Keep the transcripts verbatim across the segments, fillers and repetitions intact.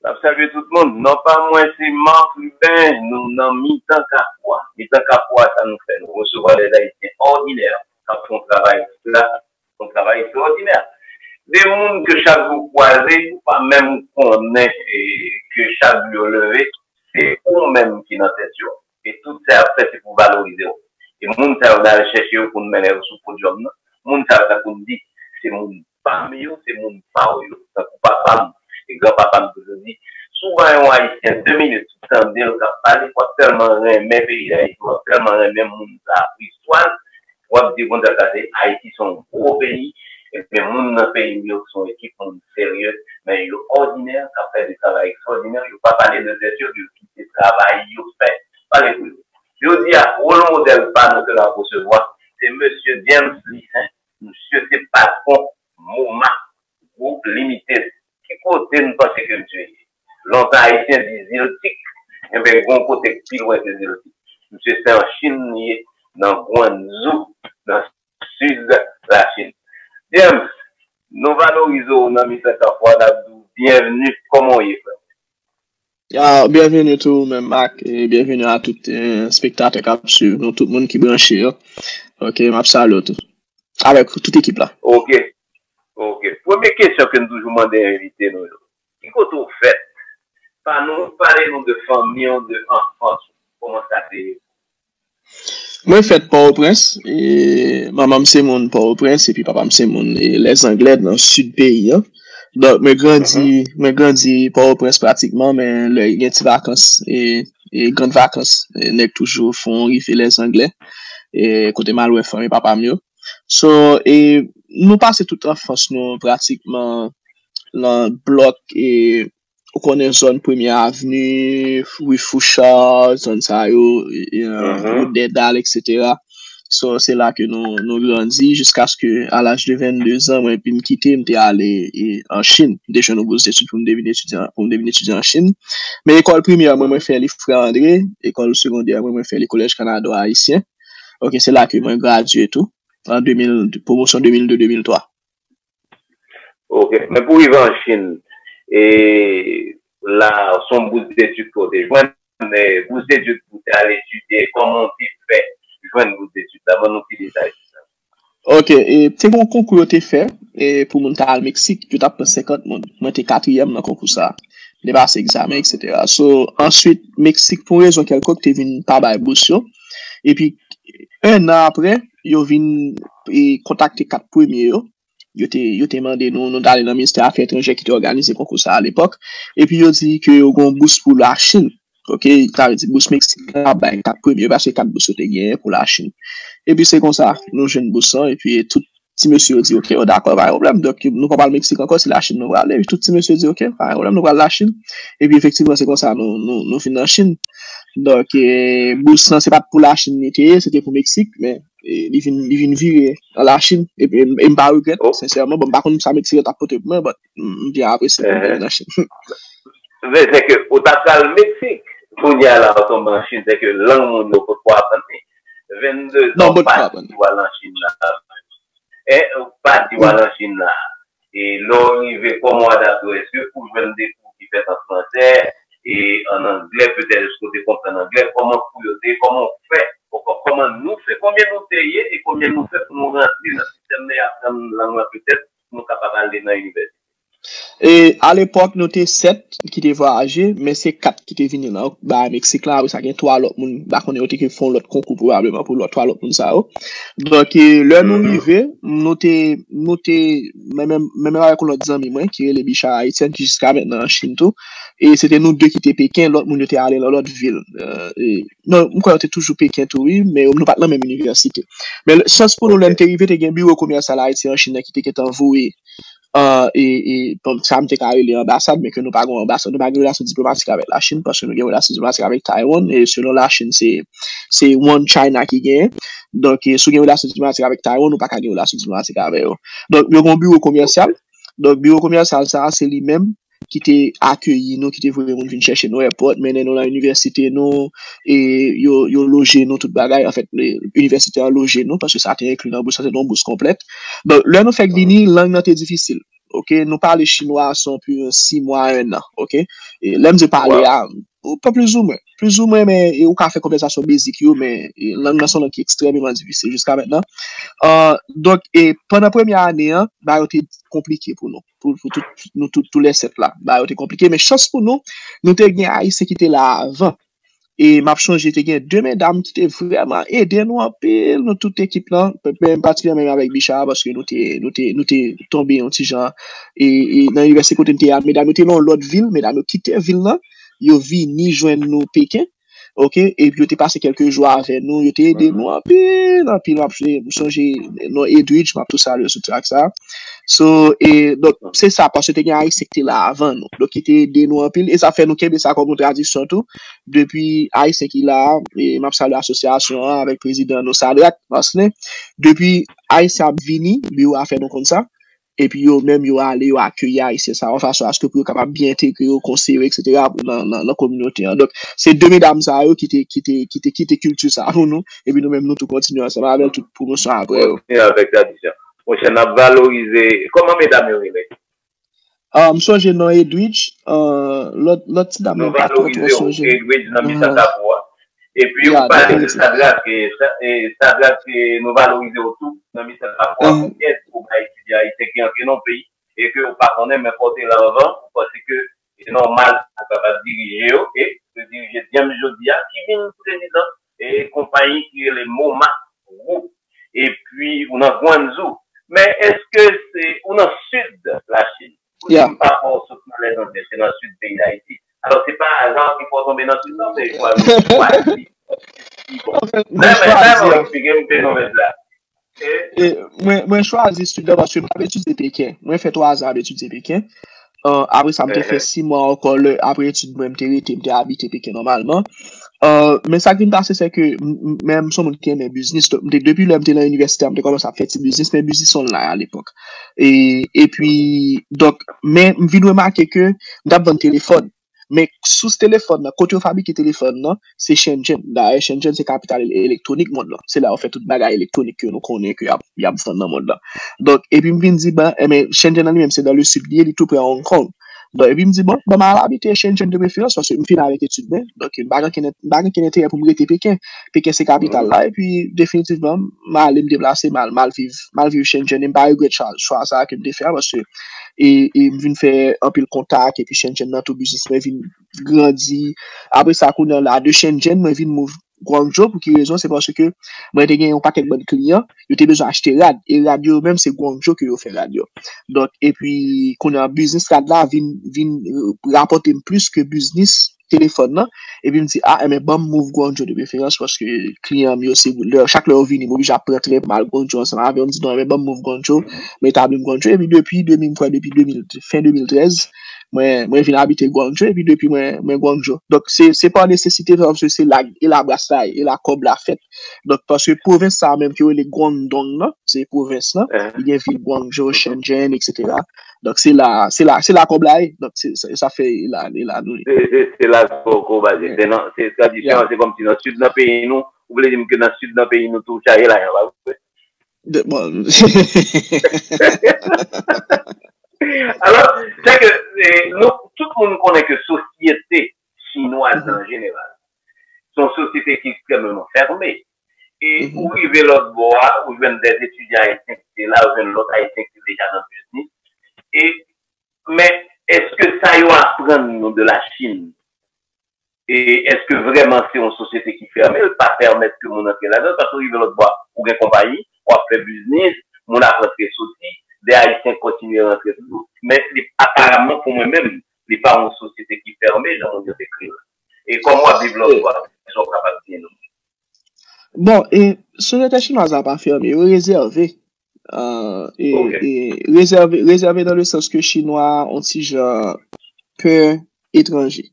M ap salye tout moun. Non pa mwen, se Marc Lubin. Nou nan Mitan Kafou a. Mitan Kafou a, sa nou fè? Nou resevwa des Haïtiens ordinaires k ap fè yon travay flat, yon travay ekstraòdinè. De moun ke chak jou ou kwaze, ou pa menm konnen, e, ke chak jou yo leve, se ou menm ki nan tèt yo. E tout sa y ap fè, se pou valorize w. E moun sa yo, n al chèche yo pou n mennen yo sou podyòm nan. Moun sa yo, tankou m di, se moun pa m yo, se moun pa w yo. Tankou papa m e granpapa m toujou di, si w wè yon Ayisyen de minit, ou tande l k ap pale, w ap tèlman renmen peyi Dayiti, w ap tèlman renmen moun sa a pou istwa l, w ap di, bon, sa se Ayiti, se yon gwo peyi, men moun nan peyi m yo se yon ekip moun serye, men yo òdinè, k ap fè de travay ekstraòdinè, yo pa pale de tèt yo, yo kite travay yo fè pale pou yo. Jodi a, wòl modèl pa nou ke n ap resevwa, se mesye James Lissaint, misye se patwon MoMA Group Limited. Ki kote n panse ke misye ye? Lontan Ayisyen di Ziltik, enben, gen yon kote k pi lwen ke Ziltik. Misye se an Chin li ye, nan Guangzhou, nan sid Lachin. James, nou valorize w nan Mitan Kafou a, n ap di w byenvni, kòman w ye, frè m? Ya, byenveni tou, menm Marc, e byenveni a tout eh, espektatè k ap swiv nou, tout moun ki branche yo. Ok, m ap salye w tou. Avèk tout ekip la. Ok. Ok. Premye kesyon ke n toujou mande envite nou yo. Ki kote w fèt? Pa nou, pale nou de fanmi w, de anfans ou. Kòman sa te ye? Mwen fèt Pòtoprens, e manman m se moun Pòtoprens, epi papa m se moun e, Lèzanglè nan sid peyi an. Donk, mwen grandi, mwen grandi Pòtoprens pratikman, men lè gen ti vakans, e, e gran vakans, e, nèg toujou fè yon rive Lèzanglè, e kote m al wè fanmi papa m yo. So, e nou pase tout anfans nou pratikman nan blòk, e ou konnen zòn Premye Avni, Ri Fouchard, zòn sa yo, e, e, Wout dè Dal, etsetera. So, se la ke nou, nou grandi jiskaske a laj de vennde zan, mwen vin kite, m te ale e, an Chin. M te jwenn yon bous detid pou m te vin etidye, pou m te vin etidye an Chin. Men ekòl primè mwen, mwen fè li Frè André, ekòl segondè mwen, mwen fè li Collège Canado Haïtien. Ok, se la ke mwen gradye tou, an de mil, pwomosyon de mil de de mil twa. Ok, men pou rive an Chin, e la, se yon bous detid ke w te jwenn, men bous detid pou w te al etidye, kòman w te fè jwenn bous detid la? Ban nou ti detay sou sa. Ok, e te gen yon konkou yo te fè e pou moun ta al Meksik, yo t ap pran senkant moun. Mwen te katriyèm nan konkou sa a. M te pase egzamen, etsetera. So, answit, Meksik, pou rezon kèlkonk, te vin pa bay bous yo. Epi, en an apre, yo vin e, kontakte kat premye yo. Yo te, yo te mande nou, nou t ale nan ministè afè etranjè ki te òganize konkou sa a alepòk. Epi yo di ke yo gen yon bous pou Lachin. Ok, sa vle di bous Meksik la ap bay kat premye, paske kat bous yo te genyen pou Lachin. Epi se konsa, nou jwenn bous lan, epi tout ti mesye yo di, ok, yo dakò, pa gen pwoblèm. Donk, nou pa pral Meksik ankò, se Lachin nou prale. Epi tout ti mesye yo di, ok, pa gen pwoblèm, nou pral Lachin. Epi efektivman, se konsa nou, nou, nou vin nan Chin. Donk, e, bous lan, se pa t pou Lachin li te ye, se te pou Meksik, men e, li vin, li vin vire an Lachin. E, e, e m pa regrèt, sensèman. Bon, m pa konn sa Meksik yo t ap pote pou mwen, but m, m byen apresye pou m te vin an Chin. Men, sèke ou ta pral Meksik, kounye a la, ou tonbe an Chin, sèke lang moun yo potko aprann li. Vennde zan, ou pa di w al an Chin la. E, ou pa di w al an Chin la. E lè w rive, kòman w adapte w? Èske ou jwenn de kou ki fèt an fransè, e an anglè, petèt, èske w te konprann anglè? Kòman kou yo te ye? Kòman w fè? Kò-, kò-, kòman nou fè? Konbyen nou te ye e konbyen nou fè pou nou rantre nan sistèm nan e aprann lang lan petèt pou nou kapab ale nan inivèsite? E alepòk, nou te sèt ki te vwayaje, men se kat ki te vini nan bay Meksik la. Apre sa, gen twa lòt moun, m pa konnen, yo te fè yon lòt konkou pwobableman pou lòt twa lòt moun sa yo. Donk, e, lè nou rive, nou te, nou te, men menm, men menm avèk yon lòt zanmi mwen ki rele Bicha Ayisyen, ki jiska mentnan an Chin tou. E se te nou de ki te Peken, lòt moun yo te ale nan lòt vil. E, e, non, m kwè yo te toujou Peken tou, wi, men nou pa t nan menm inivèsite. Men chans pou nou, lè n te rive, te gen biwo komèsyal Ayiti an Chin nan ki te gentan voye e, e, e, bon, sa m te ka rele anbasad, men ke nou pa gen anbasad, nou pa gen relasyon diplomatik avèk Lachin, paske nou gen relasyon diplomatik avèk Taiwan, e selon Lachin, se, se One China ki genyen. Donk, e, si w gen relasyon diplomatik avèk Taiwan, ou pa ka gen relasyon diplomatik avè yo. Donk, yo gen yon biwo komèsyal. Donk, biwo komèsyal sa a, se li menm ki te akeyi nou, ki te voye moun vin chèche nou èpòt, mennen nou nan inivèsite nou, e yo, yo loje nou, tout bagay. Anfèt, inivèsite an loje nou, paske sa te enkli nan bous la, se te yon bous konplèt. Donk, lè nou fèk vini, lang nan te difisil. ok? Nou pale chinwa, se anviwon sis mwa, en an, ok? E lè m di pale a, ou pa plizoumwen, plizoumwen, men e, ou ka fè konvèsasyon bezik yo, men e, lang nan se yon lang ki ekstrèmeman difisil jiska mentnan. Ah, donk, e pandan premye ane an, bagay yo te konplike pou nou, pou, pou tout, nou tout, tou lè sèt la. Bagay yo te konplike, men chans pou nou, nou te gen Ayisyen ki te la avan. E m ap chonje, te gen de medam ki te vrèman ede nou anpil, nou tout ekip lan, men patikilyèman menm avèk Bicha, paske nou te, nou te, nou te tonbe yon ti jan e, e nan inivèsite kote m te ye a, medam yo te nan yon lòt vil, medam yo kite vil lan, yo vini jwenn nou Peken, ok, epi yo te pase kèlke jou avè nou, yo te ede nou anpil, anpil, m ap, m sonje non Edwidge, m ap tou salye sou track sa. So, e, donk, se sa, paske te gen Ayisyen ki te la avan nou, donk ki te ede nou anpil, e sa fè nou kenbe sa kòm yon tradisyon tou, depi Ayisyen ki la a, e m ap salye asosyasyon an avèk prezidan nou Sadrak Marcelin, depi Ayisyen ap vini, biwo a fè nou konn sa, epi yo menm yo ale, yo akeyi Ayisyen sa, yon fason aske pou yo kapab byen entegre yo, konseye yo, etsetera, nan, nan, nan kominote an. Donk, se de medam sa yo ki te, ki te, ki te kite kilti sa pou nou, epi nou menm nou tou kontinye ansanm avè l tout pwomosyon apre yo. Kontinye avèk tradisyon. Monchè, n ap valorize. Kòman medam yo rele? Ah, m sonje non Edwidge, ah, lòt, lòt ti dam nan m pa twò, twò sonje. Edwidge nan Mitan Kapou a. Epi ou pale de Sadrak, e, Sa- e, Sadrak, e, nou valorize w tou nan Mitan Kapou a pou èd ou bay etidyan ayisyen ki antre nan peyi e ke ou pa konnen, men fò w te la anvan, ou panse ke se nòmal pou w kapab dirije yo, e yo dirije James jodi a, ki vin prezidan e konpayi ki rele MoMA Group, epi ou nan Guangzhou. Men èske se, ou nan sid Lachin? Pou di m pa fè w sot nan lèzandye, se nan sid peyi Dayiti. Alò, se pa aza ki fè w tonbe nan sid, non, se chwazi. Mwen, mwen, mwen, mwen, mwen, mwen, mwen, mwen, mwen chwazi sid la paske m t ap etidye Peken. Mwen fè twa zan ap etidye Peken. Ah, apre sa, m te fè sis mwa ankò lè, apre etid mwen, m te rete, m te abite Peken nòmalman. Ah, men sa k vin pase, se ke m- m- men m se yon moun ki renmen biznis. Donk, m te, depi lè m te nan inivèsite a, m te kòmanse ap fè ti biznis, men biznis online alepòk. E, epi, donk, men m vin remake ke m t ap vann telefòn. Men sous telefòn nan, kote yo fabrike telefòn nan, se Shenzhen. Dayè, Shenzhen se kapital ele- elektwonik mond lan. Se la yo fè tout bagay elektwonik ke nou konnen ke y ap, y ap vann nan mond lan. Donk, epi m vin di, ben, enben, Shenzhen nan li menm, se dans le sud li ye, li tou prè Hong Kong. Donk, epi m di, bon, ban m al abite Shenzhen de preferans, paske m fin avèk etid mwen. Donk, m pa gen kenn, m pa gen kenn enterè pou m rete Peken. Peken se kapital la, epi definitivman, m ale, m deplase, m al, m al viv, m al viv Shenzhen, e m pa regrèt chwa, chwa sa a ke m te fè a, paske e, e m vin fè anpil kontak, epi Shenzhen nan tou biznis mwen vin grandi. Apre sa, kounye a la, de Shenzhen, mwen vin move Guangzhou. Pou ki rezon? Se paske mwen te gen yon pakèt bann kliyan, yo te bezwen achte rad, e rad yo menm, se Guangzhou ke yo fè rad yo. Donk, epi, kounye a, biznis rad la vin, vin, euh, rapòte m plis ke biznis telefòn nan. Epi m di, a, enben, ban m move Guangzhou de preferans, paske kliyan m yo, se lè, chak lè yo vini, m oblije ap pran tren pou m al Guangzhou ansanm avè yo. M di, non, enben, ban m move Guangzhou, m etabli m Guangzou. Epi depi de mil, m kwè depi de mil, fen de mil trèz, mwen, mwen vin abite Guangzou, epi depi mwen, mwen Guangzou. Donk, se, se pa nesesite, paske se la, e la bras la, e la kòb la fèt. Donk, paske pwovens sa a menm ki rele Guangdong nan, se pwovens lan, li gen vil Guangzhou, Shenzhen, etsetera. Donk, se la, se la, se la kòb la ye. Donk, se, se, sa fè e la, e la nou ye. Se, se, se la kòb la ye. Se nan, se tradisyon, se kòmsi nan sid nan peyi nou, ou vle di m ke nan sid nan peyi nou tou, chaje la, pa vre? De, bon. Alò, se ke, eh, nou, tout moun konnen ke sosyete chinwaz an jeneral, se yon sosyete ki ekstrèmeman fèmen. E ou rive lòt bò a, ou jwenn de etidyan ayisyen ki te la, ou jwenn lòt ayisyen ki te deja nan biznis. E, men, èske sa yo aprann nou de la Chine? E èske vrèman se yon sosyete ki fèmen, l pa pèmèt ke moun antre ladan l, paske w rive lòt bò a, ou gen konpayi, w ap fè biznis, moun ap rantre soti, de Ayisyen kontinye rantre toujou. Men li, aparaman, pou mwen menm, li pa yon sosyete ki fèmen, jan moun yo dekri l. E kòman w ap viv lòt bò a, sa w kapab di nou? Bon, e sosyete chinwaz la pa fèmen, yo rezève. Ah, e, e rezève, rezève dans le sens que chinwa yon ti jan pè etranje.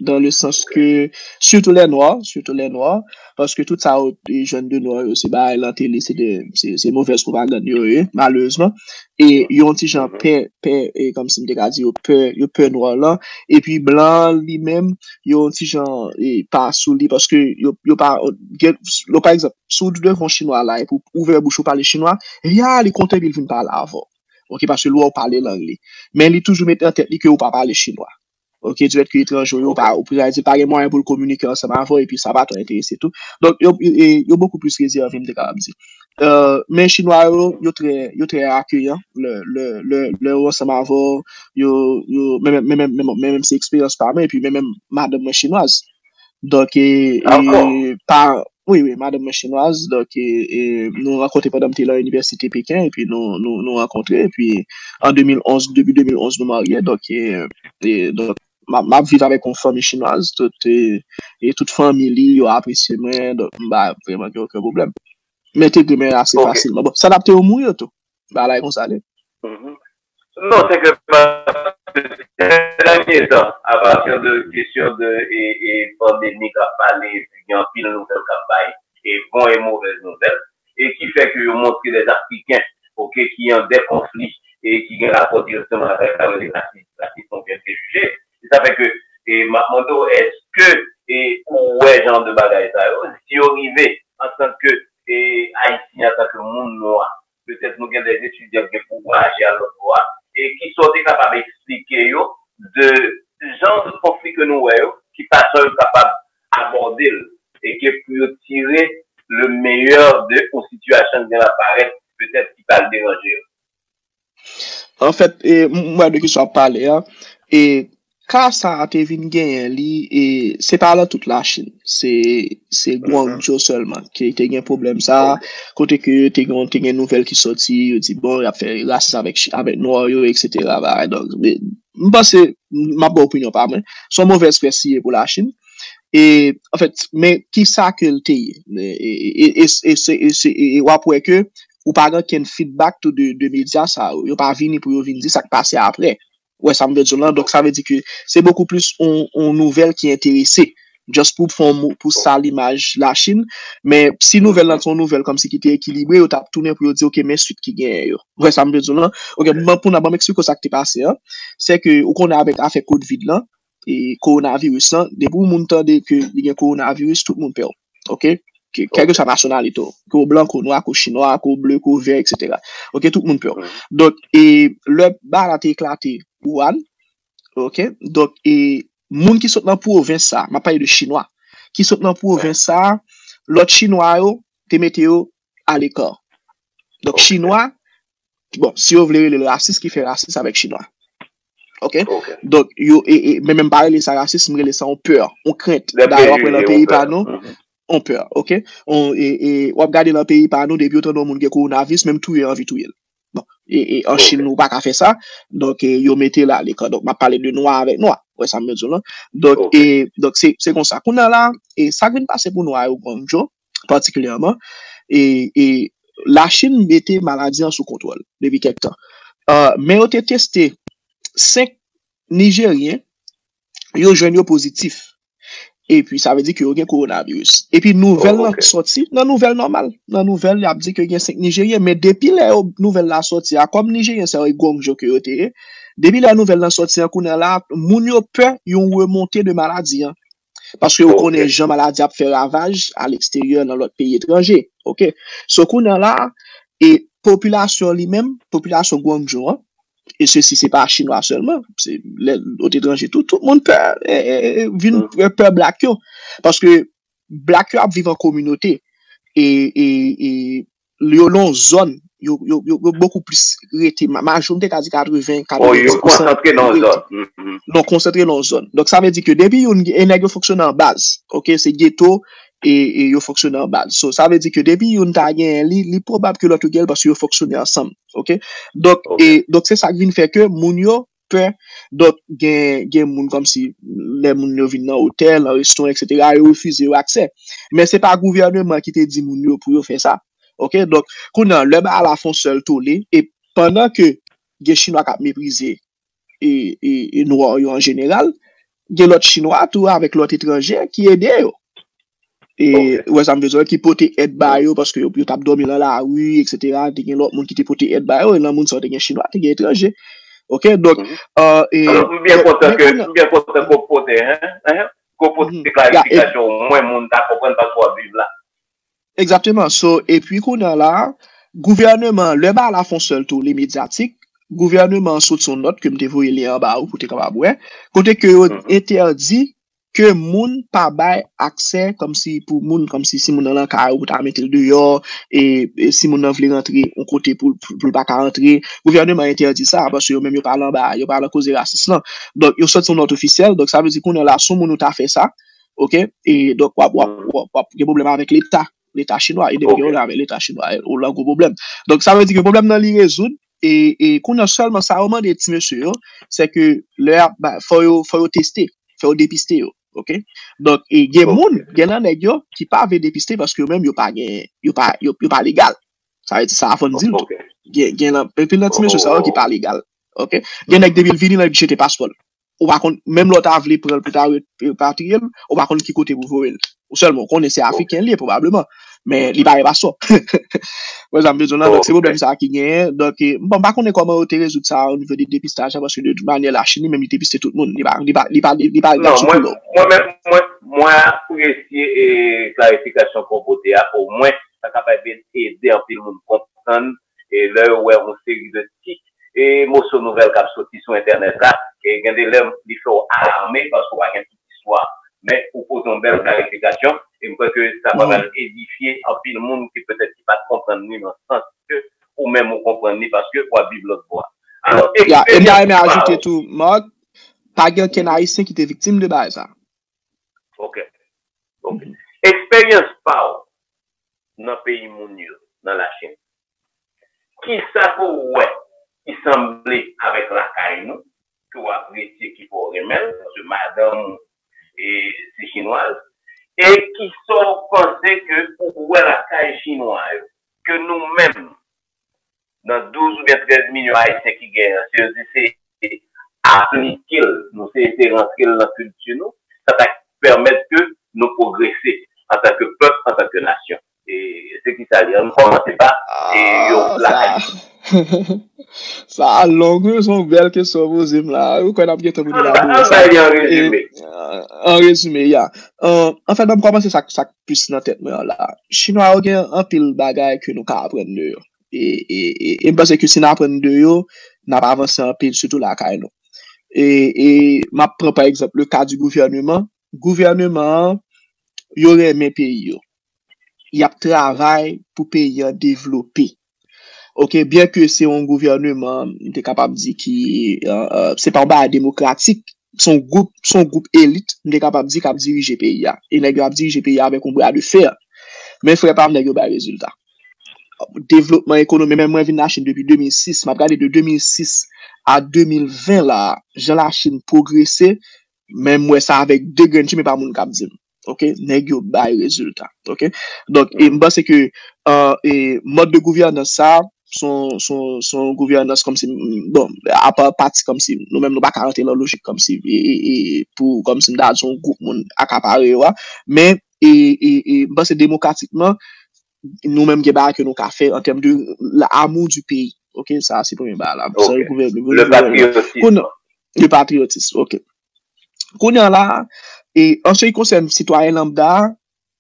Dans le sens que, surtout les noirs, surtout les noirs, paske tout sa yo, e, jwenn de nwa yo, se bagay lan tele, se de, se, se movèz pwopagann yo ye, malerezman. E yo yon ti jan pè, pè, e kòmsi m te ka di yo pè, yo pè nwa lan. Epi blan li menm, yo yon ti jan, e, pa sou li, paske yo, yo pa, gen, yo, pa egzanp, si w devan yon chinwa la, epi w ouvè bouch ou pale chinwa, epi a, li kontan, epi l vin pale avè w. Ok, paske l wè w pale lang li. Men li toujou mete nan tèt li ke ou pa pale chinwa. Ok, du fait que etranje yo pa, ou pa gen mwayen pou l kominike ansanm avè w, epi sa pa twò enterese tou. Donk, yo, yo, yo beaucoup plus réservé, m te kapab di. Euh, men chinwa yo, yo trè, yo trè akeyan, lè, lè, lè, lè yo ansanm avè w, yo, yo, men, men, men, men, men, men se eksperyans pa mwen, epi men, men madanm mwen chinwaz. Donk, e, e, pa, wi, wi, madanm mwen chinwaz, donk, e, e, nou rankontre pandan m te lan inivèsite Peken, epi nou, nou, nou rankontre, epi an de mil onz, depi de mil onz, nou marye, donk, e, e, donk, m ap, m ap viv avèk yon fanmi chinwaz, tout, e, e tout fanmi li, yo apresye mwen, donk, m pa vrèman gen okenn pwoblèm. M entegre men ase fasilman. Bon, sa adapte yo mouri yo tou. Bagay konsa li. Non, se ke pa, ces derniers temps, à partir de question de e, e pandemi k ap pale, epi gen anpil nouvèl k ap bay, e bon e movèz nouvèl, e ki fè ke yo montre les Africains, ok, ki an des conflits, e ki gen rapò direkteman avèk la rasis, rasis oubyen prejije. Se sa fè ke, e m ap mande w, èske e ou wè jan de bagay sa yo, si yo rive, antanke e Ayisyen, antanke moun nwa, petèt nou gen des étudiants ki gen pou vwayaje a lòt bò a, e kisa w te kapab eksplike yo de jan de konfli ke nou wè yo, ki fason yo kapab abòde l, e ke pou yo tire le meilleur de yon sitiyasyon ki gen la parèt, petèt ki pral deranje yo. Anfèt, e, m wè de kisa w ap pale a. E ka sa a te vin genyen li, e se pa lan tout Lachin. Se, se Guangzhou sèlman ki te gen pwoblèm sa a, kote ke te gen, te gen nouvèl ki sòti, yo di, bon, y ap fè rasis avèk, avèk nwa yo, et cetera. Bagay. Donk, m panse, m ap ba opinyon pa mwen. Se yon movèz près li ye pou Lachin. E, anfèt, men kisa ke l te ye? E, e, e, e, e, se- e, se- e, e w ap wè ke ou pa gen okenn feedback tou de, de medya sa yo. Yo pa vini pou yo vin di sa k pase apre. Ou wè sa m vle di w lan? Donk, sa vle di ke se bokou plis on, on nouvèl ki enterese. Just pou fè yon mo- pou sal imaj Lachin. Men si nouvèl lan se yon nouvèl kòmsi ki te ekilibre, yo t ap tounen pou yo di, ok, men swit ki genyen yo. Ou wè sa m vle di w lan? Ok, ban- pou nan ban m eksplike w sa k te pase an. Se ke ou konnen avèk afè Covid lan, e kowonaviris lan, depi yon moun tande ke li gen kowonaviris, tout moun pè w. Ok? Kèlkeswa nasyonalite w, ke w blan, ke w nwa, ke w chinwa, ke w ble, ke w vè, et cetera. Ok, tout moun pè w. Donk, e lè bagay la te eklate Wuhan, ok? Donk, e moun ki sot nan pwovens sa, m ap pale de chinwa, ki sot nan pwovens sa, lòt chinwa yo te mete yo aleka. Donk, chinwa, bon, si yo vle rele l rasis, ki fè rasis avèk chinwa. Ok? Donk, yo, e, e, men menm pa rele sa rasis, m rele sa yon pè, yon krent. Dayè, w ap wè lan peyi pa nou, yon pè, ok? On, e, e, w ap gade lan peyi pa nou, depi yo tande yon moun gen kowonaviris, menm touye, anvi touye l. Bon, e, e an Chin, ou pa ka fè sa. Donk, e, yo mete l aleka. Donk, m ap pale de nwa avèk nwa. Ou wè sa m vle di w lan? Donk, e, donk, se, se konsa. Kounye a la, e sa k vin pase pou nwa yo, Guangzhou, patikilyèman, e, e Lachin mete maladi an sou kontwòl depi kèk tan. Euh, men yo te teste senk Nijeryen, yo jwenn yo pozitif. Epi, sa vle di ke yo gen kowonaviris. Epi, nouvèl lan sòti, nan nouvèl nòmal. Nan nouvèl, y ap di ke gen senk Nijeryen. Men depi lè yo, nouvèl la sòti a, kòm Nijeryen sa yo e Guangzhou ke yo te ye, depi lè nouvèl lan sòti an, kounye a la, moun yo pè yon remonte de maladi an. Paske yo konnen jan maladi ap fè ravaj a leksteryè nan lòt peyi etranje. Ok? So, kounye a la, e popilasyon li menm, popilasyon Guangzhou an, e sesi se pa chinwa sèlman, se lè, ot etranje tou, tout moun pè, e, e, e, vin pè, pè blak yo. Paske blak yo ap viv an kominote. E, e, e yo lan zòn, yo, yo, yo, yo bokou plis rete, ma- majorite ka di katreven, katreven di pousan. Yo konsantre lan zòn. Non, konsantre lan zòn. Donk, sa vle di ke depi youn, e nèg yo fonksyone an baz, ok, se geto, e, e yo fonksyone an baz. So, sa vle di ke depi youn ta genyen li, li pwobab ke lòt yo genyen l paske yo fonksyone ansanm, ok? Donk, e, donk, se sa k vin fè ke moun yo pè. Donk, gen, gen moun kòmsi, lè moun yo vin nan otèl, nan restoran, et cetera, yo refize yo aksè. Men se pa gouvèneman ki te di moun yo pou yo fè sa. Ok? Donk, kounye a, lè bagay la fè yon sèl tole, e pandan ke gen chinwa k ap meprize e, e, e nwa yo an jeneral, gen lòt chinwa tou avèk lòt etranje ki ede yo. E, ou wè sa m vle di w, ki pote èd ba yo, paske yo, yo t ap dòmi lan lari, et cetera. Te gen lòt moun ki te pote èd ba yo, e lan moun sa yo te gen chinwa, te gen etranje. Ok, donk, e, m byen kontan ke, m byen kontan ke w pote, hein, hein, ke w pote klarifikasyon, omwen moun ta konprann paske w ap viv la. Egzakteman. So, epi kounye a la, gouvèneman, lè bagay la fè yon sèl tole medyatik, gouvènman an soti yon nòt ke m te voye li anba ou pou te kapab wè, kote ke yo entèdi ke moun pa bay aksè kòmsi pou moun, kòmsi si moun nan lakay ou pou ta mete l deyò, e, e si moun nan vle rantre yon kote pou, pou, pou l pa ka rantre, gouvènman entèdi sa, paske yo menm yo pa lan ba, yo pa lan koze rasis lan. Donk, yo soti yon nòt ofisyèl, donk sa vle di kounye a la, si yon moun ou ta fè sa, oke, e donk w ap, w ap, w ap, w ap gen pwoblèm avèk Leta, Leta chinwa, e depi gen pwoblèm avèk Leta chinwa, ou lan gwo pwoblèm. Donk, sa vle di ke pwoblèm nan li rezoud, e, e kounye a sèlman sa yo mande ti mesye yo, se ke lè y ap ba, fò yo, fò yo teste, fò yo depiste yo, oke? Donk, e gen moun, gen nan nèg yo ki pa vle depiste paske yo menm yo pa gen, yo pa, yo, yo pa legal. Sa vle di sa a fò n di l tou. Gen, gen nan, anpil nan ti mesye sa yo ki pa legal, oke? Gen nèg depi l vini, l annik jete paspò l. Ou pa konn, menm lè w ta vle pran l pou ta re-, repatriye l, ou pa konn ki kote pou voye l. Ou sèlman, ou konnen se Afriken l ye, pwobableman. Men li pa gen paspò. Wè sa m vle di w lan, donk se pwoblèm sa a ki genyen. Donk, e, bon, m pa konnen kòman yo te rezoud sa o nivo de depistaj la, paske de tout manyè, Lachin li menm li depiste tout moun. Li pa, li pa, li pa, li pa gad sou koulè w. Mwen menm, mwen, mwen apresye e klarifikasyon ke w pote a, omwen, sa kapab ede anpil moun konprann, e lè yo wè yon seri de tit e moso nouvèl k ap soti sou entènèt la, e gen de lè li fè w alame paske w pa gen tout istwa. Men ou poze yon bèl klarifikasyon, e m kwè ke sa pral edifye anpil moun ki petèt ki pa t konprann li nan sans ke ou menm ou konprann li paske w ap viv lòt bò a. Alò, eksperyans pa w. Ya, e m ta renmen ajoute tou, Marc, pa gen okenn Ayisyen ki te viktim de bagay sa. Ok. Ok. Eksperyans pa w nan peyi moun yo, nan Lachin. Kisa ke w wè ki sanble avèk lakay nou, ke w apresye, ki fè w renmen l, paske madanm ou, e, se chinwaz, e kisa w panse ke ou wè lakay chinwa yo, ke nou menm, nan douz oubyen trèz milyon Ayisyen ki genyen an, si yo di se aplike l, nou se, se rantre l nan kilti nou, sa ta pèmèt ke nou pwogrese antanke pèp, antanke nasyon. E se ki sa li ye? Ann kòmanse pa e yon lakay. Sa a long wi, se yon bèl kesyon w poze m la. Ou kwè n ap gen tan pou nou labouye sa. Ann bay li an rezime. An rezime, ya. Anfèt, ban m kòmanse sa, sa k plis nan tèt mwen an la. Chinwa yo gen anpil bagay ke nou ka aprann de yo. E, e, e, e m panse ke si n aprann de yo, n ap avanse anpil, sitou lakay nou. E, e m ap pran pa egzanp le ka di gouvèneman. Gouvèneman an, yo renmen peyi yo. Y ap travay pou peyi an devlope. Ok, byen ke se yon gouvèneman, m te kapab di ki, euh, euh, se pa yon bagay demokratik, se yon gwoup, se yon gwoup elit, m te kapab di k ap dirije peyi a. E nèg yo ap dirije peyi a avèk yon bra de fè. Men frè pa m, nèg yo bay rezilta. Devlopman ekonomi, men mwen vin Lachin depi de mil sis, m ap gade de de mil sis a de mil ven la, jan Lachin pwogrese, men m wè sa avèk de grenn je, men pa moun k ap di m. Ok, nèg yo bay rezilta. Ok, donk, e m panse ke, euh, e mòd de gouvènans sa, son, son, son gouvènans kòmsi, bon, apa pati kòmsi, nou menm nou pa ka rantre nan lojik kòmsi, e, e, e, pou kòmsi m ta di yon gwoup moun akapare yo a, men, e, e, e m panse demokratikman, nou menm gen bagay ke nou ka fè an tèm de la, amour du pays. Ok, sa se premye bagay la. Sa se gouvèneman. Le patriotisme. Kounye, le patriotisme, ok. Kounye a la, e, an se ki konsène sitwayen lambda,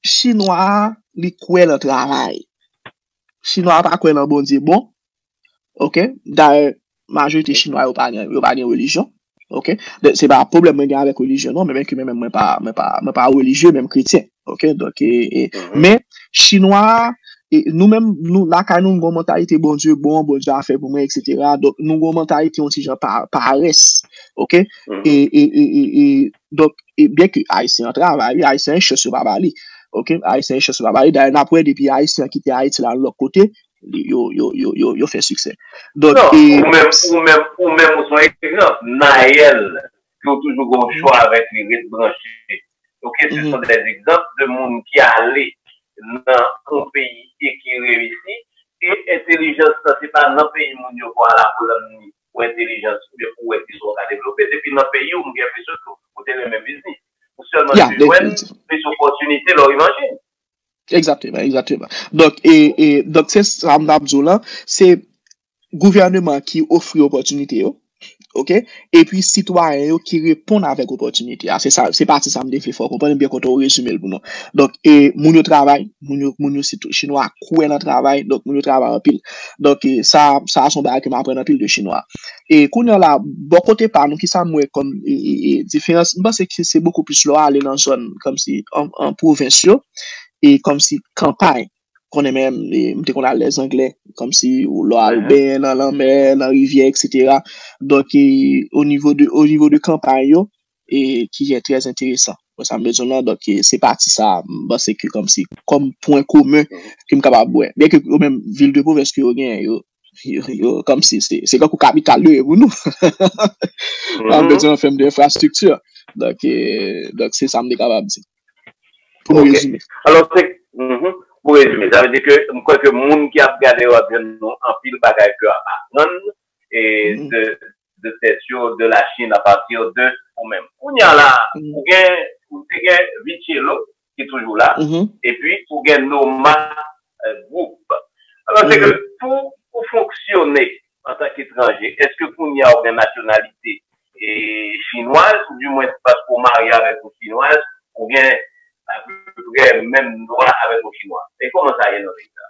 chinwa a, li kwè nan travay. Chinwa a pa kwè nan Bondye bon. Ok? Dayè, majorite chinwa yo pa gen, yo pa gen relijyon. Ok? Se pa pwoblèm mwen gen avèk relijyon, non, men, men ke mwen menm, mwen pa, mwen pa, mwen pa relijye, menm kretyen. Ok? Donk, e, e, men, chinwa a, e, nou menm, nou, lakay nou, nou gen yon mantalite Bondye bon, Bondye a fè pou mwen, etsetera. Donk, nou gen yon mantalite yon ti jan pa, parès. Ok? E, e, e, e, e, donk, e, byen ke Ayisyen an travay, wi, Ayisyen an chans yo pa ba li. Ok? Ayisyen an chans yo pa ba li. Dayè, n ap wè depi Ayisyen an kite Ayiti la, lòt kote, yo, yo, yo, yo, yo fè siksè. Donk, non, e, ou menm, ou menm, ou menm, ou se yon egzanp. Nayèl, ke w toujou gen yon chwa avèk li, ret branche. Ok, ce sont des exemples de moun ki ale nan yon peyi e ki reyisi. E entèlijans lan, se pa nan peyi moun yo pou al aprann li pou entèlijans oubyen pou wè kisa w ka devlope. Depi nan peyi w, m gen enpresyon ke ou te renmen biznis. Ou sèlman te jwenn plis opòtinite lè w imajine. Egzakteman, egzakteman. Donk, e, e, donk, se sa m t ap di w lan, se gouvèneman ki ofri opòtinite yo, Ok? Epi sitwayen yo ki reponn avèk opòtinite a. Se sa, se pati sa m te vle fè w konprann, byen kontan ou rezime l pou nou. Donk, e, moun yo travay, moun yo, moun yo se tou, chinwa kwè nan travay, donk moun yo travay anpil. Donk, e, sa, sa a se yon bagay ke m aprann anpil de chinwa. E kounye a la, bò kote pa nou, ki sa m wè kòm e, e, e, diferans? M panse ke se bokou plis lè w ale nan zòn kòmsi an, an pwovens yo, e kòmsi kanpay. Konnen menm, e, m te konn al lè zanglè, kòmsi ou lè w al benyen nan lanmè, nan rivyè, et cetera. Donk, e, o nivo de, o nivo de kanpay yo, e, ki trè enteresan. Wè sa m bezwen lan, donk, e, se pati sa, m panse ke kòmsi, kòm pwen komen ke m kapab wè. Byen ke yo menm vil de pwovens ke yo genyen, yo, yo, yo, kòmsi se, se kankou kapital yo ye pou nou. An bezwen an tèm de enfrastrikti. Donk, e, donk, se sa m te kapab di. Pou nou rezime. Alò, se, mhm, pou rezime, sa vle di ke m kwè ke moun ki ap gade yo ap jwenn nou anpil bagay ke ap aprann e de, de tèt yo, de la Chine, a pati de ou menm. Kounye a la, ou gen, ou te gen Vicielo, ki toujou la, epi ou gen Noma, euh, Group. Alò, se ke pou ou fonksyone antanke etranje, èske kounye a ou gen nasyonalite e chinwaz, ou di mwen paske ou marye avèk yon chinwaz, ou gen apeprè menm dwa avèk yon chinwa? E kòman sa ye nan peyi sa?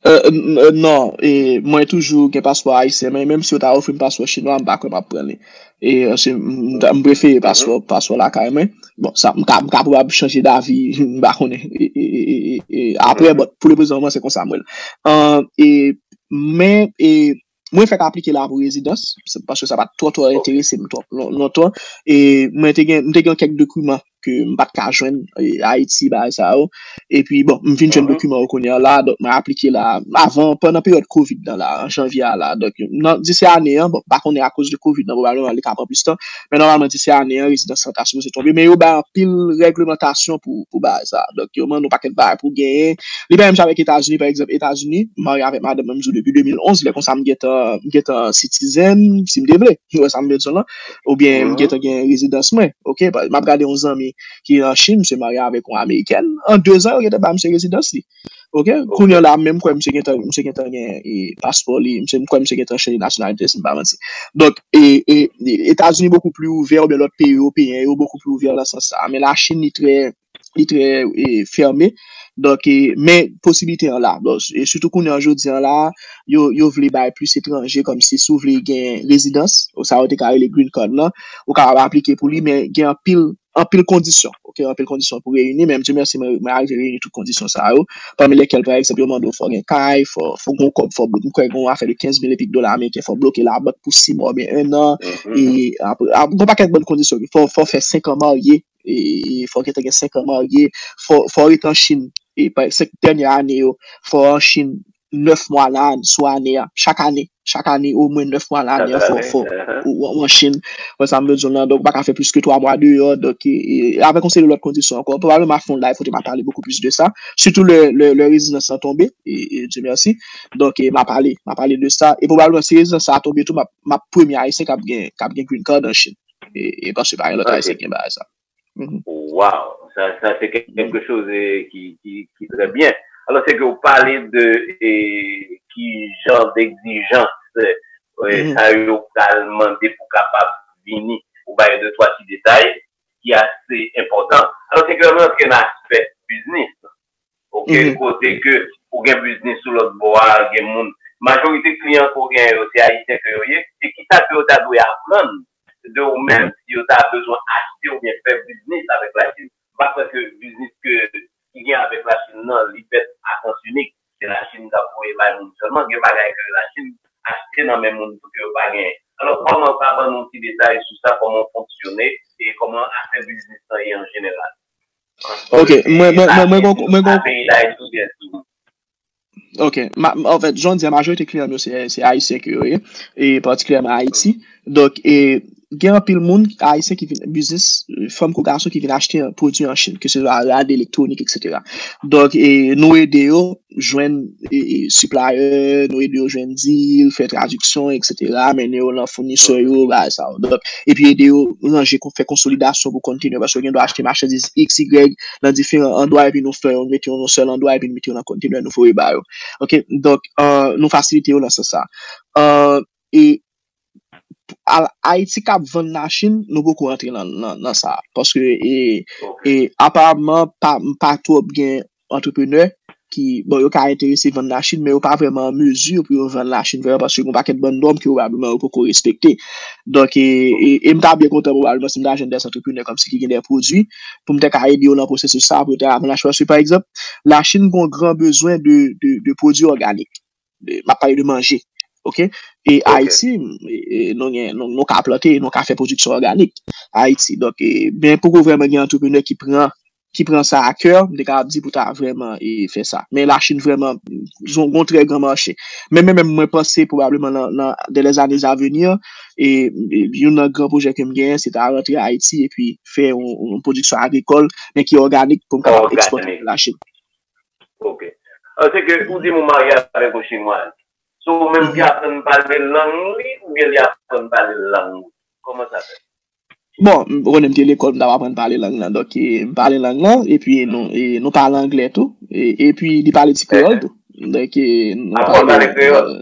Euh, n- n- non, e, mwen toujou gen paspò ayisyen, men menm si yo ta ofri m paspò chinwa, m pa kwè m ap pran li. E, euh, se, m, m, m prefere paspò, paspò lakay mwen. Bon, sa, m ka, m ka pwobab chanje davi, m pa konnen. E, e, e, e, e, apre, bon, pou le prezan, mwen, se konsa m wè l. Euh, e, men, e, mwen fèk aplike la pou rezidans, se paske sa pa t twò, twò enterese m twòp lon- lontan. E mwen te gen, m te gen kèk dokiman ke m pa t ka jwenn, e, Ayiti, bagay sa yo. Epi, bon, m vin jwenn dokiman yo kounye a la, donk mwen aplike la avan, pandan peryòd kovid nan la, an janvye a la. Donk, nan, di se ane an, bon, m pa konnen akoz de kovid nan, pwobableman li ka pran plis tan, men nòmalman, di se ane an, rezidans lan ta sipoze tonbe. Men yo bay anpil règlemantasyon pou, pou bagay sa. Donk, yo mande yon pakèt bagay pou genyen. Li pa menm jan avèk Etazini, pa egzanp, Etazini, m marye avèk madanm mwen, m di w depi de mil onz, lè konsa m gentan, m gentan citizen, si m te vle. Ou wè sa m vle di w lan? Oubyen m gentan gen rezidans mwen. Ok? M ap gade yon zanmi ki an Chin, misye marye avèk yon amerikèn. An de zan, yo gentan ba misye rezidans li. Ok? Kounye a la, menm kwè misye gentan, misye gentan gen e, paspò li, misye, m kwè misye gentan chanje nasyonalite, si m pa manti. Donk, e, e, e, Etazini bokou pli ouvè, oubyen lòt peyi ewopeyen yo bokou pli ouvè nan sans sa. Men Lachin, li trè, li trè e, fèmen. Donk, e, men posibilite an la. Donk, e sitou kounye an jodi an la, yo, yo vle bay plis etranje, kòmsi si w vle gen rezidans, sa yo te ka rele green card lan, ou kapab aplike pou li, men gen anpil, anpil kondisyon. Ok, anpil kondisyon pou reyini, men Dye mèsi, mwen, mwen arive reyini tout kondisyon sa yo. Pami lèkèl, pa egzanp, yo mande w fò w gen kay, fò, fò w gen yon kòb, fò w blo-, m kwè gen yon afè de kenz mil epi dola ameriken, fò w bloke labank pou sis mwa oubyen en an, e apre, ap-, gen yon pakèt bann kondisyon, fò, fò w fè senk an marye, e, e fò w gentan gen senk an marye, fò, fò w ret an Chin, e, pa, senk dènye ane yo, fò w an Chin nèf mwa nan ane, sou ane a, chak ane, chak ane, omwen nèf mwa nan ane a, fò, fò, ou, ou an Chin, wè sa m bezwen lan, donk, ou pa ka fè plis ke twa mwa deyò, donk, e, e, avèk yon seri de lòt kondisyon ankò, pwobableman m ap fè yon live kote m ap pale bokou plis de sa, sitou lè, lè, lè rezidans lan tonbe, e, e, Dye mèsi, donk, e, m ap pale, m ap pale de sa, e pwobableman si rezidans sa a tonbe tou, m ap, m ap premye ayisyen k ap gen, k ap gen green card an Chin, e, e paske pa gen lòt ayisyen ki gen bagay sa. Mhm. Wow, sa, sa se quelque chose eh, ki, ki, ki trè byen. Alò, se ke ou pale de eh, ki jan d'egzijans eh, sa yo pral mande pou kapab vini. Ou bay de twa ti detay ki ase enpòtan. Alò, se ke nou antre nan aspè biznis. Ok, kote ke ou gen biznis sou lòt bò a, gen moun. Majorite kliyan ke w gen yo, se ayisyen ke yo ye. E kisa ke yo ta dwe aprann de ou menm si yo ta bezwen achte oubyen fè biznis avèk Lachin? M pa kwè ke biznis ke, ki gen avèk Lachin nan, li fèt a sans inik. Se Lachin k ap voye bay moun sèlman. Gen bagay ke Lachin achte nan men moun tou ke yo pa genyen. Alò, kòman w ka ban nou ti detay sou sa, kòman w fonksyone e kòman afè biznis lan ye an jeneral? Ok, mwen, mwen, mwen, mwen gon, mwen gon. Ok, ma, anfèt, jan w di a, majorite kliyan m yo se, se ayisyen ke yo ye, e patikilyèman Ayiti. Donk, e, gen anpil moun, ayisyen ki vin, biznis, fanm kou gason ki vin achte pwodui an Chin, ke se swa rad, elektwonik, et cetera. Donk, e, nou ede yo jwenn e, e, supplier, nou ede yo jwenn deal, fè tradiksyon, et cetera, mennen yo nan founisè yo, bagay sa yo. Donk, epi ede yo ranje, kon- fè konsolidasyon pou container, paske yo gen dwa achte machandiz X, Y nan diferan andwa, epi nou fè yo, nou mete yo nan sèl andwa, epi nou mete yo nan container, nou voye ba yo. Ok, donk, euh, nou fasilite yo nan sans sa. Euh, e Ayiti k ap vann Lachin, nou poko rantre nan, nan, nan sa. Paske e, e, aparamman, pa, pa twòp gen antreprenè ki, bon, yo ka enterese vann Lachin, men yo pa vrèman an mezi pou yo vann Lachin vrèman, paske gen yon pakèt bann nòm ke pwobableman yo poko respekte. Donk, e, e, e m ta byen kontan pwobableman si m ta jwenn de antreprenè kòmsi ki gen de pwodui pou m te ka ede yo nan pwosesis sa, pou yo te ka vann Lachin. Paske, pa egzanp, Lachin gen yon gran bezwen de, de, de pwodui òganik. M ap pale de manje. Oke? E Ayiti, e, e, nou gen, nou, nou ka plante, nou ka fè pwodiksyon òganik Ayiti. Donk, e, men poko vrèman gen antreprenè ki pran, ki pran sa a kè, m te kapab di pou ta vrèman e, fè sa. Men Lachin vrèman, yon, yon trè gran mache. Men, men, men mwen panse pwobableman nan, nan, dans les années à venir, e, e youn nan gran pwojè ke m genyen, se ta rantre Ayiti epi fè yon, yon pwodiksyon agrikòl, men ki òganik pou m kapab ekspòte nan Lachin. Ok. An, se ke ou di m ou marye avèk yon chinwaz. Se ou menm ki aprann pale lang li oubyen li aprann pale lang ou? Kòman sa fèt? Bon, ou konnen m te lekòl, m t ap aprann pale lang nan. Donk, e, m pale lang nan, epi nou, e, nou pale anglè tou. E, epi li pale ti kreyòl tou. Donk, e, nou pale kreyòl.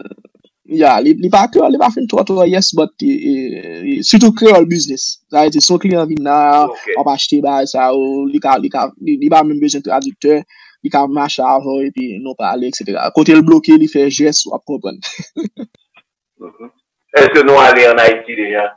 Ya, li, li pa kreyòl, li pa fin twò twò yes, but e, e, e, sitou kreyòl biznis. Sa vle di, si yon kliyan vin la, w ap achte bagay sa yo, li ka, li ka, li, li pa menm bezwen tradiktè, li ka mache avè w epi nou pale, etsetera. Kote l bloke, li fè jès, w ap konprann. Èske nou ale ann Ayiti deja?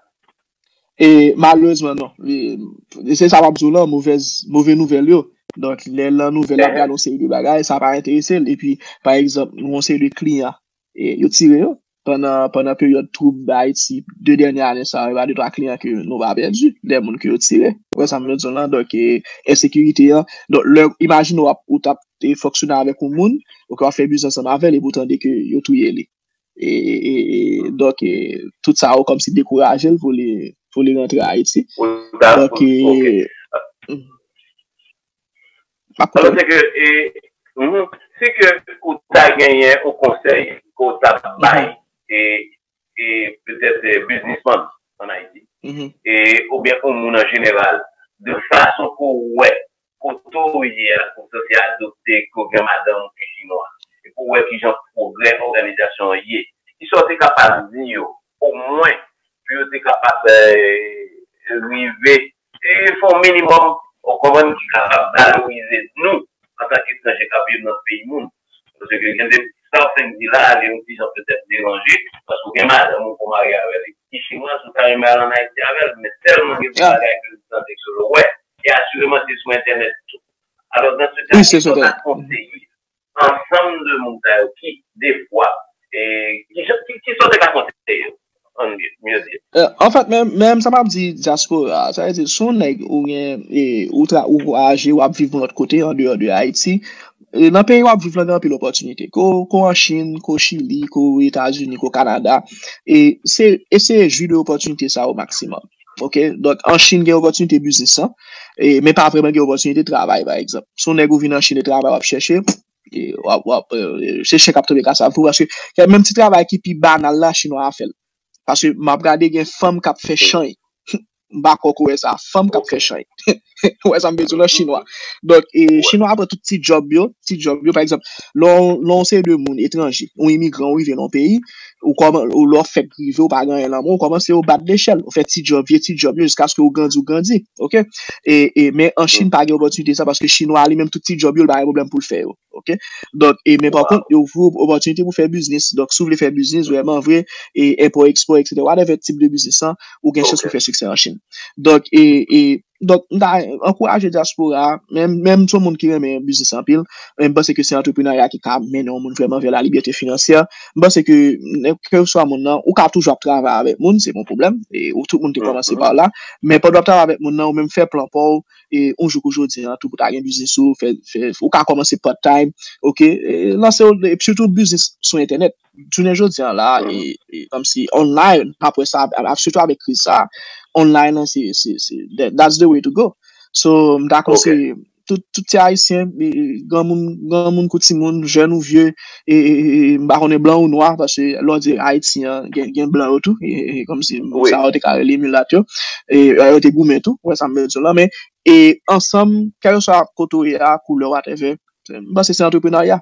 E malerezman, non. E, se sa m ap di w lan, movèz, move nouvèl yo. Donk, lè lan nouvèl ap gade yon seri de bagay, sa pa enterese l. Epi, pa egzanp, yon seri de kliyan, e, yo tire yo. Pandan, pandan peryòd twoub Ayiti, de dènye ane sa yo, e pa de twa kliyan ke nou pa pèdi, de moun ke yo tire. Ou wè sa m vle di w lan? Donk, e, ensekirite an. Donk, lè, imajine w ap, ou t ap, e, fonksyone avèk yon moun, oke, w ap fè biznis ansanm avè l, epi w tande ke yo touye li. E, e, e, e, donk, e, tout sa yo kòmsi dekouraje l pou li, pou li rantre Ayiti. Donk, e, m ap koute w. Alò, se ke, e, mhm, si ke ou ta genyen yon konsèy ke w t ap bay, e, e petèt, e, biznismann ann Ayiti, e, oubyen yon moun an jeneral, de fason ke w wè kote w ye a, ke w sanse adopte, ke w gen madanm ou ki chinwa, e pou w wè kijan pwogrè òganizasyon an ye. Kisa w te kapab di yo, omwen, pou yo te kapab, e, rive e fè yon minimòm, ou konprann, ki kapab valorize nou antanke etranje k ap viv nan peyi moun. Paske gen de sa w fenk di la, li yon ti jan petèt deranje, paske w gen madanm ou, ou marye avè l, ki chinwaz, ou ta renmen al ann Ayiti avè l, men tèlman gen de bagay ke l tande ke l wè, e asireman se sou entènèt tou. Alò, nan se ka, kisa w ta konseye ansanm de moun sa yo ki, defwa, e, ki, ki, kisa w te ka konseye yo? Ann mye di. Anfèt, menm, menm sa m ap di dyaspora, sa vle di, si w nèg ou gen, e, ou tra, ou vwayaje, w ap viv yon lòt kote, andeyò de Ayiti, e, nan peyi w ap viv lan, gen anpil opòtinite. Ko, ko an Chin, ko Chili, ko Etazini, ko Kanada, e se, eseye jwi de opòtinite sa yo maksimòm. Oke? Donk, an Chin, gen opòtinite biznis lan, e, men pa vrèman gen opòtinite travay, pa egzanp. Si w nèg ou vin an Chin e travay w ap chèche, e, w ap, w ap, e, se chen k ap tonbe kasav tou, paske menm ti travay ki pi banal la, chinwa a fè l. Paske m ap gade gen fanm k ap fè chany. M pa kwè w wè sa, fanm k ap fè chany. Ou wè sa m vle di w lan, chinwa. Donk, e, chinwa pran tout ti djòb yo, ti djòb yo, pa egzanp, lè w, lè yon seri de moun etranje, yon imigran, ou rive nan yon peyi, ou kòman, ou lè w fèk rive, ou pa gen anyen nan men w, ou kòmanse yo bat lechèl, ou fè ti djòb, vye ti djòb yo, jiskaske ou grandi, ou grandi, oke? E, e, men an Chin, pa gen opòtinite sa, paske chinwa li menm, tout ti djòb yo, li pa gen pwoblèm pou l fè yo. Oke? Donk, e, men pa kont, yo ouvri w opòtinite pou fè biznis. Donk, si w vle fè biznis, vrèman vre, e, enpò, ekspò, etsetera, whatever tip de biznis lan, ou gen chans pou fè siksè an Chin. Donk, e, e, donk, m ta ankouraje dyaspora a, menm, menm si w moun ki renmen biznis anpil, men m panse ke se antreprenarya ki ka mennen yon moun vrèman vè la libète finansyè. M panse ke, kèlkeswa moun nan, ou ka toujou ap travay avèk moun, se pa yon pwoblèm, e, ou tout moun te kòmanse pa la, men pandan w ap travay avèk moun nan, ou menm fè plan pa w, e, yon jou kou jodi an tou pou ta gen biznis ou, fè, fè, ou ka kòmanse part time, oke, e, lanse w, epi sitou biznis sou entènèt. Jounen jodi an la, e, e, kòmsi online, m ap wè sa, a, a, sitou avèk kriz sa, online lan, se, se, se, that, that's the way to go. So, m ta konseye tout, tout ti Ayisyen, e, e, granmoun, granmoun kou timoun, jèn ou vye, e, e, e, e, m pa konnen blan ou nwa, paske lè w di Ayiti an, gen, gen blan yo tou, e, e, e, kòmsi sa yo te ka rele milat yo, e, yo te goumen tou, ou wè sa m vle di w lan, men, e, ansanm, kèlkeswa kote w ye a, koulè w, whatever, m panse se antreprenarya.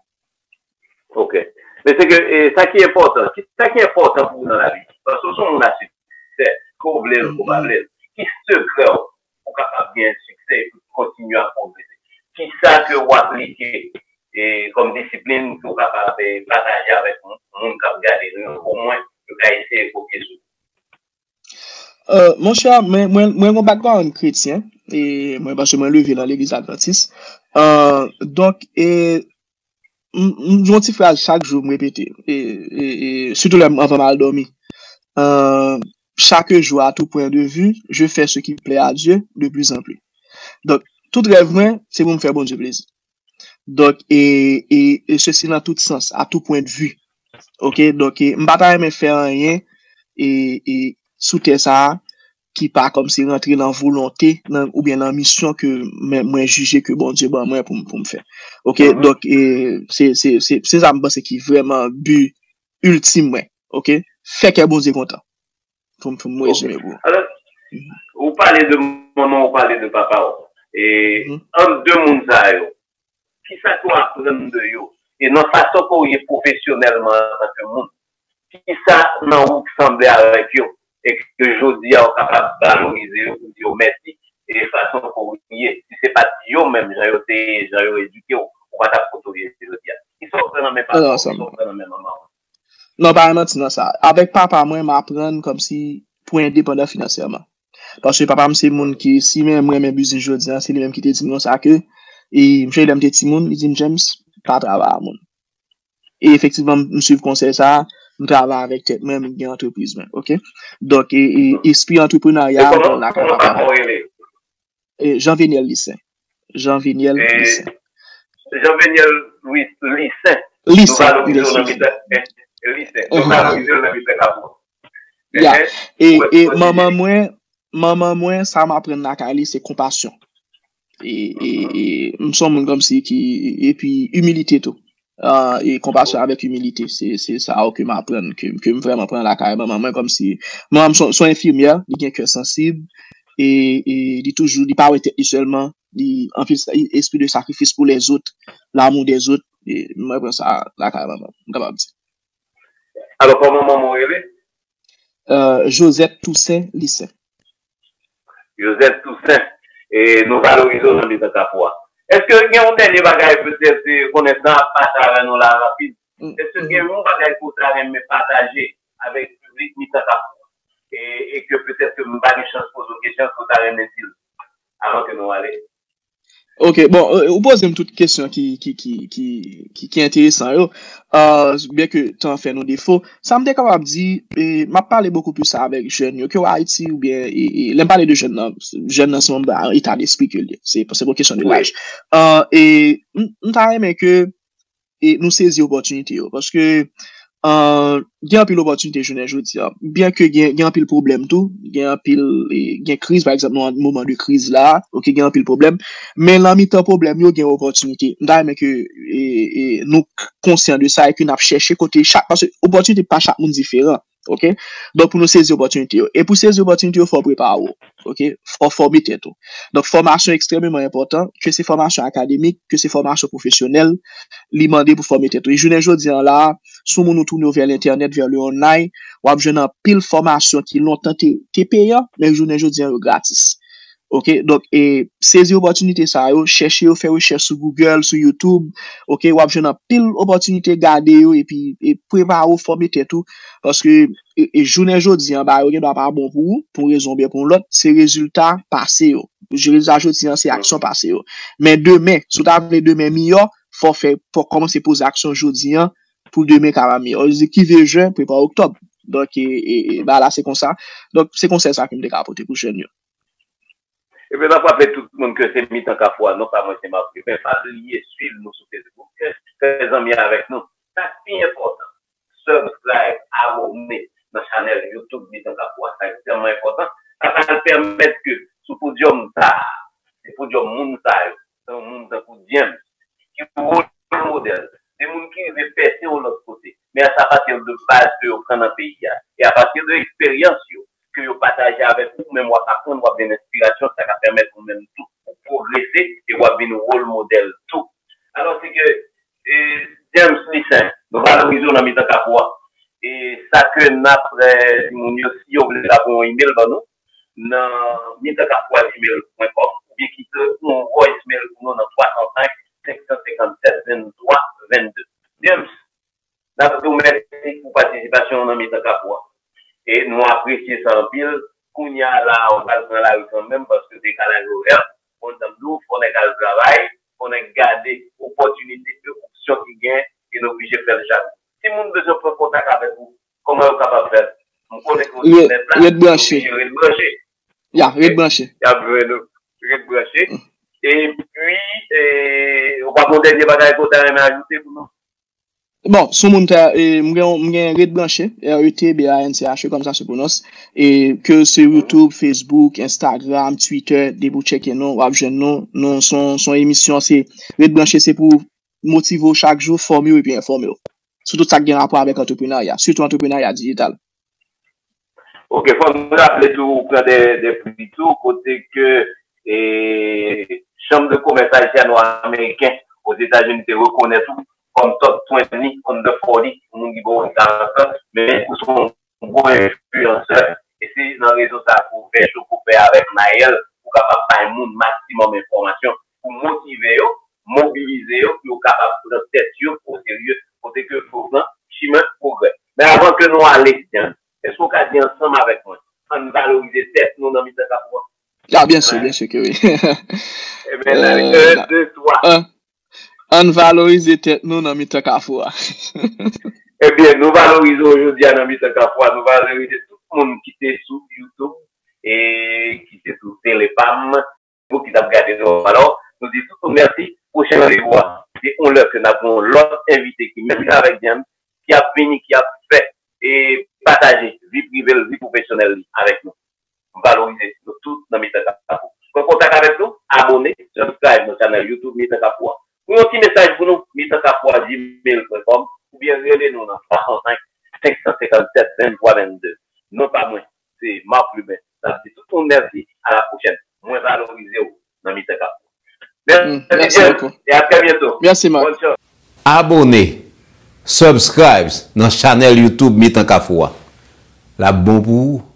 Ok. Men se ke, e, sa ki enpòtan, ki, sa ki enpòtan pou ou nan lavi, paske w se yon moun asepte. siksè, ke w vle l, ke w pa vle l. Ki sekrè w pou w kapab gen siksè epi kontinye ap pwogrese? Kisa ke w aplike e, kòm disiplin ke w kapab e, pataje avèk moun, moun k ap gade nou yo? Omwen, yo ka eseye kopye sou ou. Monchè, mwen, mwen, mwen gon background kretyen, e mwen paske mwen leve nan legliz advantis. Donk, e, m yon ti fraz chak jou m repete, e, e, e, sitou lè m anvan m al dòmi. Chaque jour, à tout point de vue, je fais ce qui plaît à Dieu de plus en plus. Donk, tout rèv mwen, se pou m fè Bondye plezi. Donk, e, e, e sesi nan tout sans, à tout point de vue. Ok, donk, e, m pa ta renmen fè anyen e, e, sou tè sa a ki pa kòmsi rantre nan volonte nan, oubyen nan misyon ke mwen, mwen jije ke Bondye ban mwen pou, pou m fè. Ok, donk, e, se, se, se, se sa m panse ki vrèman bi iltim mwen. Ok, fè kè Bondye kontan. Pou, pou m rezime pou ou. Ou pale de manman, ou pale de papa w. E ant de moun sa yo, kisa ke w aprann de yo? E nan fason ke w ye pwofesyonèlman antanke moun, kisa nan ou k sanble avèk yo? E ke jodi a ou kapab valorize yo, pou di yo mèsi, e fason ke w ye. Si se pa t yo menm, jan yo te ye, jan yo edike w, ou pa t ap kote w ye jodi a. Kisa w pran nan men papa w, kisa w pran nan men manman w? Non, pa gen manti nan sa. Avèk papa mwen, m aprann kòmsi pou endepandan finansyèman. Paske papa m se moun ki, si men mwen renmen biznis jodi a, se li menm ki te di m konsa ke, e, m sonje lè m te timoun, li di m, James, pa travay a moun. E efektivman, m swiv konsèy sa a, m travay avèk tèt mwen, m gen antrepriz mwen, ok? Donk, e, e, espri antreprenarya a, m pran lakay papa mwen. E, Jean Veniel Lissaint. Jean Veniel Lissaint. Jean Veniel Lissaint. Lissaint, Lissaint. Lissaint. Nou valorize w nan mitan kapwa. Ya. E, e manman mwen, manman mwen, sa m aprann lakay li, se konpasyon. E, e, e m se yon moun kòmsi ki, epi imilite tou. E konpasyon avèk imilite, se, se sa yo ke m aprann, ke, ke m vrèman pran lakay manman mwen, kòmsi manman m se yon enfimyè, li gen kè sansib, e, e li toujou, li pa wè tèt li sèlman, li anpil espri de sakrifis pou lèzòt, l'amour des autres, e mwen pran sa lakay manman m, m kapab di. Alò, kòman manman w rele? Josette Toussaint Lissaint. Josette Toussaint, e nou valorize w nan mitan kapwa. Èske gen yon dènye bagay petèt konnen sa ap pase avè nou la rapid? Èske gen yon bagay ke w ta renmen pataje avèk piblik mitan kapwa? E, e ke petèt ke m pa gen chans poze w kesyon, èske w ta renmen di l avan ke nou ale? Ok, bon, ou poze m tout kesyon ki, ki, ki, ki, ki, ki enteresan yo. Byenke tan fè nou defo. Sa m te kapab di, e, m ap pale bokou plis avèk jèn yo, ke w Ayiti oubyen, e, e, lè m pale de jèn nan, jèn nan se yon eta despri ke l ye. Se, se pa kesyon de laj. E, m, m ta renmen ke e nou sezi opòtinite yo. Paske gen anpil opòtinite jounen jodi a. Byenke gen, gen anpil pwoblèm tou, gen anpil, gen kriz, pa egzanp, nou an moman de kriz la, ok, gen anpil pwoblèm, men nan mitan pwoblèm yo, gen opòtinite. M ta renmen ke e, e, nou konsyan de sa e ke n ap chèche kote chak, paske opòtinite pa chak moun diferan. Ok? Donk, pou nou sezi opòtinite yo. E pou sezi opòtinite yo, fò w prepare w. Ok? Fò w fòme tèt ou. Donk, fòmasyon ekstrèmeman enpòtan, ke se fòmasyon akademik, ke se fòmasyon pwofesyonèl, li mande pou fòme tèt ou. E jounen jodi a la, si w moun ou tounen w vè lentènèt, vè le online, w ap jwenn anpil fòmasyon ki lontan te, te peyan, men jounen jodi a yo gratis. Ok, donk, e sezi opòtinite sa yo, chèche yo, fè rechèch sou Google, sou YouTube, ok, w ap jwenn anpil opòtinite, gade yo, epi e prepare w, fòme tèt ou, paske e, e jounen jodi a, bagay yo gendwa pa bon pou ou, pou yon rezon oubyen pou yon lòt, se rezilta pase yo. Rezilta jodi a, se aksyon pase yo. Men demen, si w ta vle demen miyò, fò w fè, fò w kòmanse poze aksyon jodi a, pou demen ka miyò. Yo di qui veut juin, prépare octobre. Donk, e, e, e bagay la se konsa. Donk, se konsèy sa ke m te ka pote pou jèn yo. Ebyen, n ap raple tout moun ke se Mitan Kafou a, non pa mwen, se Marc Pépin. Pa bliye swiv nou sou Facebook, fè zanmi avèk nou. Sa k pi enpòtan, subscribe, abòne nan chanèl YouTube Mitan Kafou a. Sa ekstrèmman enpòtan. Sa pral pèmèt ke sou podyòm sa a, se podyòm moun sa yo, se yon moun tankou James, ki role modèl, de moun ki rive pèse yon lòt kote. Men sa apati de baz ke yo pran nan peyi a. E apati de eksperyans yo, ke yo pataje avèk ou, ou menm w ap aprann, w ap gen enspirasyon, sa ka pèmèt ou menm tou, ou pwogrese, e w ap vin wòl modèl tou. Alò, se ke, e, James Lissaint, nou valorize w nan Mitan Kafou a. E sa ke ke n ap, eh, di moun yo, si yo vle, ta voye yon email ban nou nan mitan kafou a gmail pwen kòm, oubyen kite yon voicemail pou nou nan twa san senk, senk san senkann sèt, venntwa, vennde. James, n ap di w mèsi pou patisipasyon w nan mitan kafou a. E nou apresye sa anpil. Kounye a la, ou pral pran lari kanmenm, paske dekalaj orè, bon, m di w, fò nèg al travay, fò nèg gade opòtinite e opsyon ki gen, e n oblije fè l chak. Si moun bezwen pran kontak avèk ou, kòman yo kapab fè l? M konnen ke w sou nèt la, ret branche. Ret branche. Ya, ret branche. Y ap jwenn ou. Ret branche. Epi, eh, ou pa gen yon dènye bagay ke w ta renmen ajoute pou nou? Bon, sou moun ta, eh, m gen, m gen ret branche, R E T B A N C H E, kòm sa se pwononse, e ke se YouTube, Facebook, Instagram, Twitter, depi w tcheke nou, w ap jwenn nou. Nou, se yon, se yon emisyon, se ret branche, se pou motive w chak jou, fòme w epi enfòme w sou tout sa k gen rapò avèk antreprenarya, sitou antreprenarya dijital. Ok, fò nou raple tou, ou pran de, de pri tou, kote ke, eh, Chanm de Komès Ayisyano-Ameriken Ozetazini te rekonèt ou kòm top twenty under forty, pou moun ki gen mwen de karant an, men ou se yon gwo enfliyansè. E se nan rezon sa a ke w fè cho ke w fè avèk Naël, pou w kapab bay moun maksimòm enfòmasyon, pou motive yo, mobilize yo, pou yo kapab pran tèt yo oserye, kote ke yo pran chimen pwogrè. Men avan ke nou ale, Jan, èske w ka di ansanm avèk mwen, ann valorize tèt nou nan mitan kafou a? Ah, byen si, byen si ke wi. Ebyen, un, deux, trois. Ann valorize tèt nou nan mitan kafou a. Ebyen, nou valorize w jodi a nan mitan kafou a, nou valorize tout moun ki te sou YouTube e ki te sou Tele Pam, pou ki t ap gade nou. Alò, nou di tout moun mèsi. Pwochen randevou a, se yon lè ke n ap gen yon lòt envite ki menm jan avèk Jan, ki ap vini, ki ap fè e pataje vi prive l, vi pwofesyonèl li avèk nou. M valorize nou tout nan mitan kafou. Pran kontak avèk nou, abone, subscribe nan chanèl YouTube Mitan Kafou a. Pou yon ti mesaj pou nou, mitan kafou a gmail pwen kòm, oubyen rele nou nan twa san senk, senk san senkann sèt, venntwa vennde. Non pa mwen, se Marc Lubin. N ap di tout moun mèsi, à la prochaine. Mwen valorize w nan mitan kafou. Mèsi, mèsi James, e à très bientôt. Mèsi, Marc. Bonne chance. Abone, subscribe nan chanèl YouTube Mitan Kafou a. L ap bon pou ou.